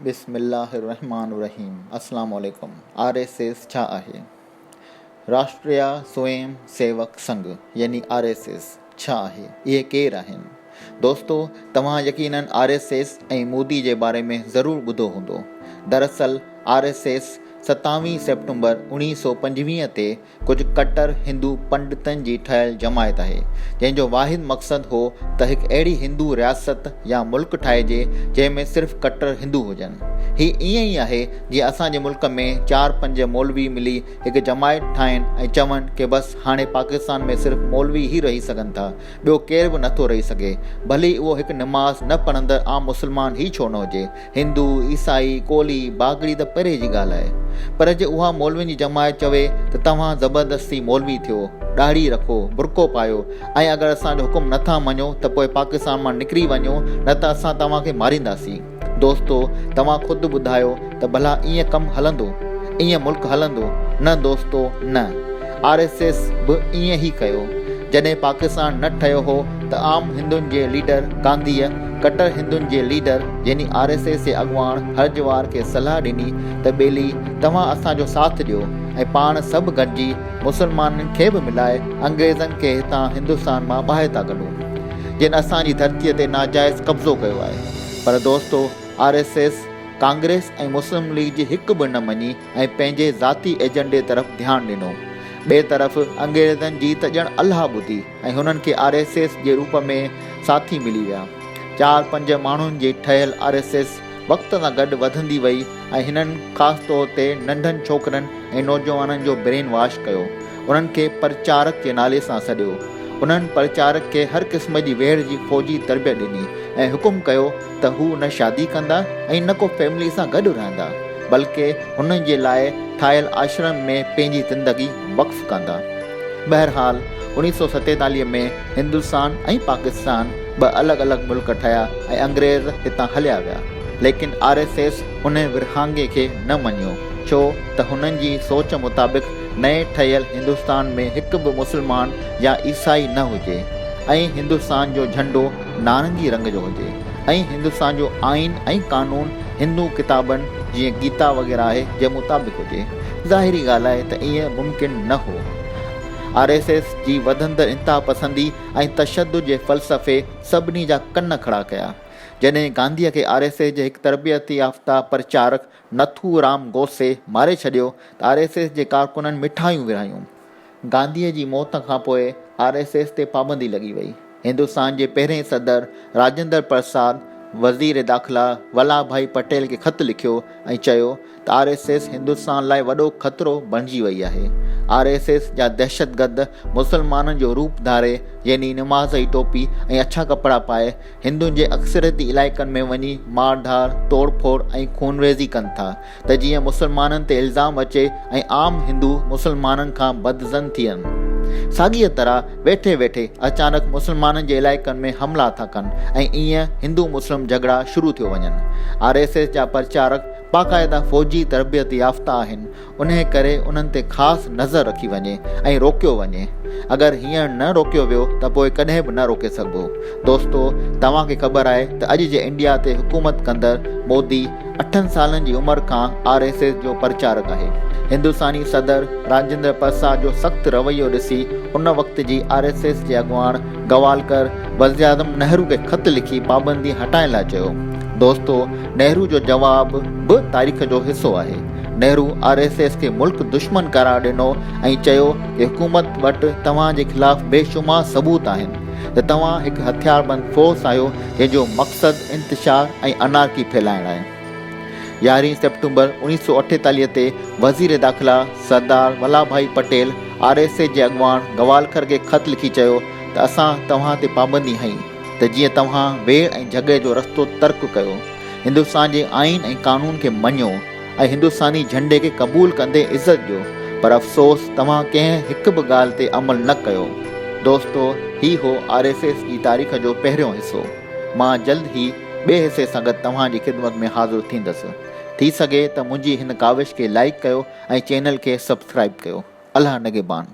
بسم الله الرحمٰن الرحيم اسلام عليڪم آر ايس ايس ڇا آهي؟ راشٽريا سوئم سيوڪ سنگھ يعني آر ايس ايس ڇا آهي؟ اهي ڪير آهن؟ دوستو توهان يقينن آر ايس ايس ۽ مودي جي باري ۾ ضرور ٻڌو هوندو. دراصل آر ايس ايس ستاويهه سيپٽمبر 1925 تي ڪجهه ڪٽر هندو پنڊتن جي ٺهيل جماعت آهي، جنهن جو واحد مقصد هو ته هڪ اهڙي هندو رياست يا ملڪ ٺاهجي، جنهن ۾ صرف ڪٽر هندو هجن. هي ائين ئي آهي جيئن اسان جي ملڪ ۾ چار پنج مولوي ملي هڪ جماعت ٺاهين ۽ چون ڪي بس هاڻي پاڪستان ۾ صرف مولوي ئي رهي سگهن ٿا، ٻيو ڪير به نٿو رهي سگهي، ڀلي اهو هڪ نماز نه پڙهندڙ عام مسلمان ئي ڇو نه هجي. هندو، عيسائي، ڪولهي، باگڙي ته پري جي ڳالهه آهي. پر جي اها مولوين جي جماعت چوي ته توهان زبردستي مولوي ٿيو، ڏاڙهي رکو، برقعو پايو ۽ اگر اسان جو حڪم نه ٿا مڃو ته پوء پاڪستان مان نڪري وڃو نه ته اسان توهان کي مارينداسين. دوستو توهان خود ٻڌايو ته ڀلا ائين ڪم هلندو؟ ائين ملڪ هلندو؟ نه دوستو نه. آر ايس ايس به ائين ئي ڪيو. جڏهن پاڪستان نه ٺهيو هو ته عام هندن جي ليڊر گانڌيء ڪٽر هندن جي ليڊر يعني آر ايس ايس جي اڳواڻ هرجوار کي صلاح ڏني ته ٻيلي توهان اسان جو ساٿ ڏيو ۽ پاڻ سڀ گڏجي مسلمانن کي به ملائي انگريزن کي هتان هندستان مان ٻاهر ٿا ڪڍون جن اسان جي ڌرتيء تي ناجائز قبضو ڪيو آهي پر دوستو R S S, Congress ۽ Muslim League جي هڪ به نه مڃي ۽ پنهنجي ذاتي ايجنڊي طرف ڌيان ڏنو. ٻئي طرف انگريزن جي ته ڄڻ الله ٻڌي ۽ هنن کي آر ايس ايس جي روپ ۾ ساٿي ملي ويا. چار پنج ماڻهن جي ٺهيل آر ايس ايس وقت سان گڏ وڌندي وئي ۽ هنن خاص طور تي ننڍن ڇوڪرن ۽ نوجوانن جو برين واش ڪيو. انهن کي پرچارڪ جي نالي سان سڏيو. انهن پرچارڪ کي هر قسم جي ويڙهه جي فوجي تربيت ڏني ۽ حڪم ڪيو ته هو نه شادي ڪندا ۽ نه ڪو فيملي سان گڏ رهندا بلڪه هنن جي لاء ٺاهيل آشرم ۾ پنهنجي زندگي وقف ڪندا. بهرحال 1947 ۾ هندستان ۽ پاڪستان ٻه الڳ الڳ ملڪ ٺهيا ۽ انگريز هتان هليا ويا ليڪن آر ايس ايس ان ورهاڱي کي نه مڃيو ڇو ته هنن جي سوچ مطابق نئين ٺهيل هندستان ۾ هڪ به مسلمان يا عيسائي نه هجي ۽ هندستان جو جهنڊو نارنگي رنگ جو هجي ۽ هندستان جو آئين ۽ قانون هندو ڪتابن جيئن گيتا وغيره آهي جي مطابق هجي. ظاهري ڳالهه آهي ته ائين ممڪن نه هو. آر ايس ايس جي وڌندڙ انتهاپسندي ۽ تشدد جي فلسفي سڀني جا ڪن کڙا ڪيا. جڏهن گانڌيء کي آر ايس ايس جي هڪ تربيت يافته پرچارڪ نٿو رام گوسي ماري ڇڏيو ته آر ايس ايس جي ڪارڪنن مٺايون ورهايون. گانڌيء جي موت کان پوء آر ايس ايس تي پابندي لڳي وئي. هندستان جي پهرئين صدر راجندر پرساد وزير داخلا ولا ڀائي پٽيل کي خط لکيو ۽ چيو ته آر ايس ايس هندستان لاء وڏو خطرو بڻجي وئي آهي. آر ايس ايس جا دهشتگرد مسلمانن جو روپ ڌاري يعني نماز جي ٽوپي ۽ اڇا ڪپڙا پائي هندن جي اڪثريتي علائقن ۾ وڃي مار ڌاڙ، توڙ ڦوڙ ۽ خونريزي ڪن ٿا ته جيئن مسلمانن تي الزام اچي ۽ عام هندو مسلمانن کان بدظن ٿين. ساڳيء طرح ويٺي ويٺي اچانڪ مسلمانن جي علائقن ۾ حملا ٿا ڪن ۽ ايئن هندو مسلم جهڳڙا شروع ٿيو وڃن. آر ايس ايس جا پرچارڪ باقاعده فوجي تربيت يافته آهن انهيء ڪري انهن تي خاص نظر رکي وڃي ۽ روڪيو وڃي. اگر هينئر نه روڪيو ويو ته پوء ڪڏهن به نه روڪي سگهبو. دوستو توهان کي خبر آهي ته اڄ جي انڊيا تي حڪومت ڪندڙ مودي اٺن سالن جي عمر کان آر ايس ايس جو پرچارڪ آهي. هندستاني صدر راجندر پرساد جو سخت رويو ڏسي ان وقت جي آر ايس ايس جي اڳواڻ گوالڪر وزيراعظم نهرو کي خط لکي پابندي هٽائڻ لاء چيو. دوستو نهرو جو جواب به تاريخ جو حصو آهي. نهرو آر ايس ايس کي ملڪ دشمن قرار ڏنو ۽ چيو ته حڪومت وٽ توهان جي خلاف بيشمار ثبوت آهن ته توهان هڪ هٿياربند فورس آهيو جنهن جو مقصد انتشار ۽ انارڪي ڦهلائڻ آهي. يارهين سيپٽمبر 1948 تي وزير داخلا Sardar Vallabhbhai Patel R S S جي اڳواڻ گوالکر کي خط لکي چيو ته اسان توهان تي پابندي هنئي ته جيئن توهان ويڙهه ۽ جهڳڙي جو رستو ترڪ ڪيو. هندستان جي آئين ۽ قانون کي مڃيو ۽ هندستاني جهنڊي کي قبول ڪندي عزت ڏيو پر افسوس توهان ڪنهن هڪ به ڳالهه تي عمل نه ڪيو. دوستو هي هو آر ايس ايس جي تاريخ جو پهريون حصو. مان جلد ئي ٻئي حصي سان گڏ توهان جي خدمت ۾ حاضر ٿيندس. ٿي سگهي ته منهنجي هن ڪاوش کي لائيڪ ڪيو ۽ چينل کي سبسڪرائيب ڪيو. الله نگهبان.